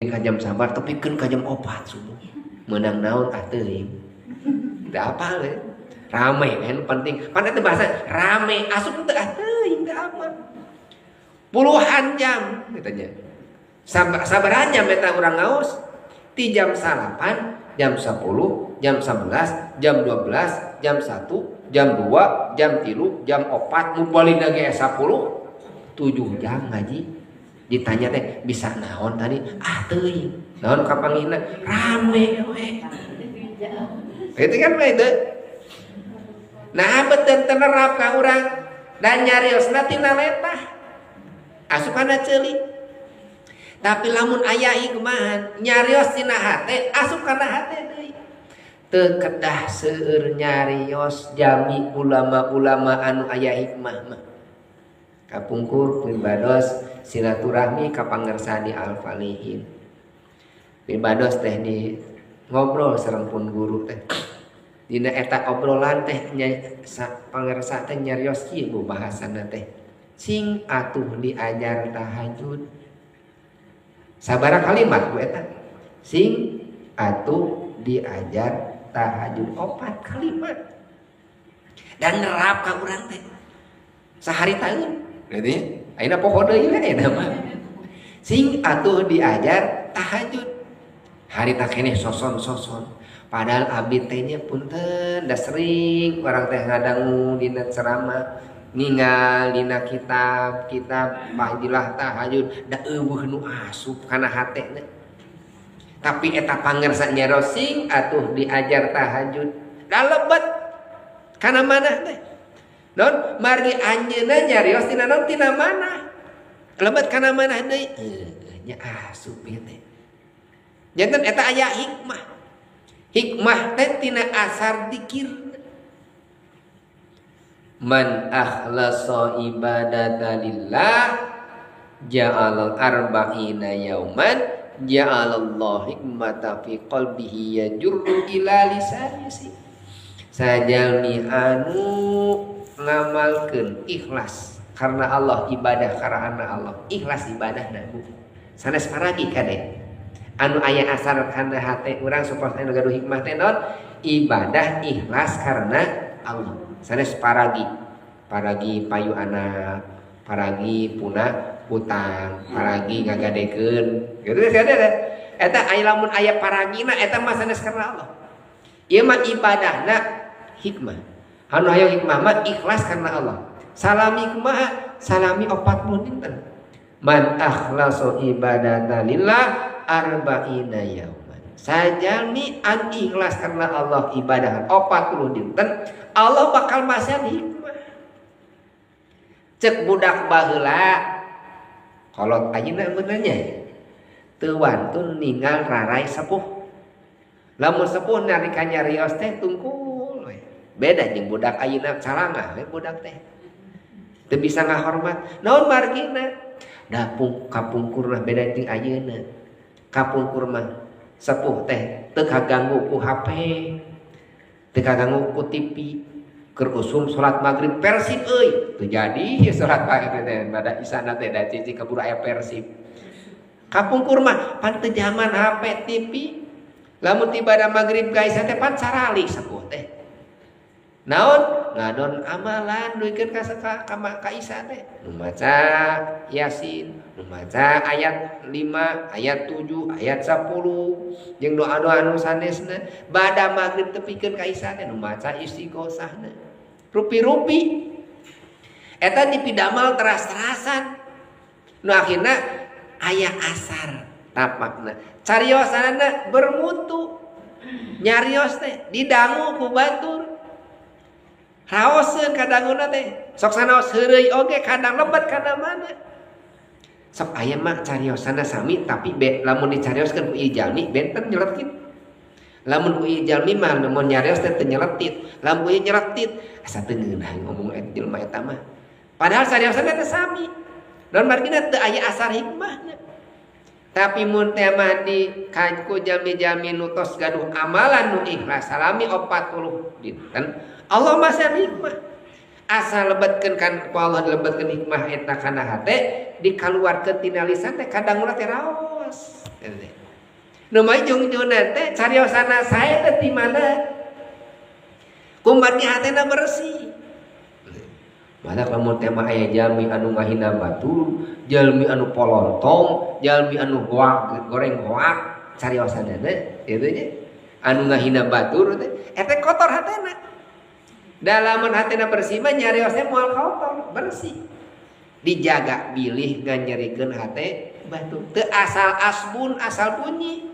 Ka jam sabar tepikeun ka jam 4 subuh. Meunang naon ah teuing. Teu apal we. Rame kan penting. Pan eta bahasa rame asup teu ah teuing teu apal. Puluhan jam katanya. Sabaraha jam eta urang ngaos? Ti jam 9, jam 10, jam 11, jam 12, jam 1, jam 2, jam 3, jam 4, mun balik lagi 10, 7 jam ngaji. Ditanya teh bisa naon tadi? Ah teuing. Naon kapanggihna? Rame we. Itu kan we itu. Nah betul tenerap ka urang dan nyariosna tina letah. Asup kana ceuli. Tapi lamun aya hikmahan nyarios tina hate asup kana hate deui. Teu kedah seueur nyarios jami ulama-ulama anu aya hikmah mah. Kapungkur pribados silaturahmi ka pangersa di Al-Falihin. Pribados teh di ngobrol sareng pun guru teh. Dina eta obrolan teh pangersa teh nyarios kieu bu bahasana teh. Sing atuh diajar tahajud. Sabaraha kalimat bu eta? Sing atuh diajar tahajud 4 kalimat. Dan nerap ka urang teh. Sahari taun. Berarti ayeuna poho deui we eta mah. Sing atuh diajar tahajud. Harita keneh soson-soson. Padahal abdi teh nya punten da sering urang teh ngadangu dina ceramah ninggal dina kitab-kitab fadilah tahajud da eueuh nu asup kana hatena. Tapi eta pangersa nyarios sing atuh diajar tahajud. Da lebet kana manah teh. Non margi anjeunna nyarios tina naon tina manah. Lebet kana manah deui? Nya asup ieu teh. Janten eta aya hikmah. Hikmah teh tina asar dikir. Man akhlasa ibadata lillah ja'ala arba'ina yauman ja'alallahu hikmata fi qalbihi yajurru ila lisanihi. Sajalmi anu ngamalkeun ikhlas karena Allah, ibadah karena Allah, ikhlas ibadahna bu. Sanes paragi kade. Anu aya asar kana hate urang supaya anu gaduh hikmah teh naon? Ibadah ikhlas karena Allah. Sanes paragi. Paragi payu anak, paragi puna utang, paragi ngagadekeun. Gitu teh teh. Eta aya lamun aya paragina eta mah sanes karena Allah. Ieu mah ibadahna hikmah. Anu hayang hikmah mah ikhlas karena Allah. Salami kumaha? Salami 40 dinten. Man akhlasu ibadata lillah arba'ina yauman. Sajalmi an ikhlas karena Allah ibadah 40 dinten, Allah bakal masihan hikmah. Cek budak baheula kolot ayeuna benernya. Teu wantun ninggal rarai sepuh. Lamun sepuh nalika nyarios teh tungkul we. Beda jeung budak ayeuna calangah we budak teh. Teu bisa ngahormat. Naon margina? Da kapungkur mah beda jeung ayeuna. Kapungkur mah sepuh teh teu kaganggu ku HP, teu kaganggu ku TV. Keur usum salat maghrib Persib euy. Teu jadi salat maghrib teh bada isana teh da cicing kaburu aya Persib. Kapungkur mah pan teu zaman HP TV. Lamun tiba da maghrib ka isana teh pan saralik sepuh teh. Naon ngadon amalan duikeun ka ka isa teh. Nu maca Yasin, nu maca ayat 5, ayat 7, ayat 10, jeung doa-doa anu sanesna. Bada maghrib tepikeun ka isa teh nu maca istighosahna. Rupi-rupi eta dipidamal teras-terasan. Nu akhirna aya asar tapakna. Cariosanana bermutu. Nyarios teh didangu ku batur. Raoseun kadanguna teh. Sok sanaos heureuy oge kadang lebet kana mana. Sok aya mah cariosana sami tapi lamun dicarioskeun ku ieu jalmi benten nyeletit. Lamun ku ieu jalmi mah mun nyarios teh teu nyeletit. Lamun ku ieu nyeletit asa teu ngeunah ngomong eta jelema eta mah. Padahal cariosana teh sami. Dan margina teu aya asar hikmahna. Tapi mun teh mah di ku jalmi-jalmi nu tos gaduh amalan nu ikhlas salami 40 dinten Allah masih hikmah. Asal lebetkeun kan ku Allah dilebetkeun hikmah eta kana hate dikaluarkeun tina lisan teh kadang ulah teh raos. Nu jung-jungna teh cariosana sae teh di mana? Kumargi hatena bersih. Matak lamun tema aya jalmi anu ngahina batur, jalmi anu polontong, jalmi anu hoak, goreng hoak, cariosanana itu nya. Anu ngahina batur teh eta kotor hatena. Dalaman hatena bersih mah nyariosna moal kotor, bersih. Dijaga bilih nganyerikeun hate batur. Teu asal asbun asal bunyi.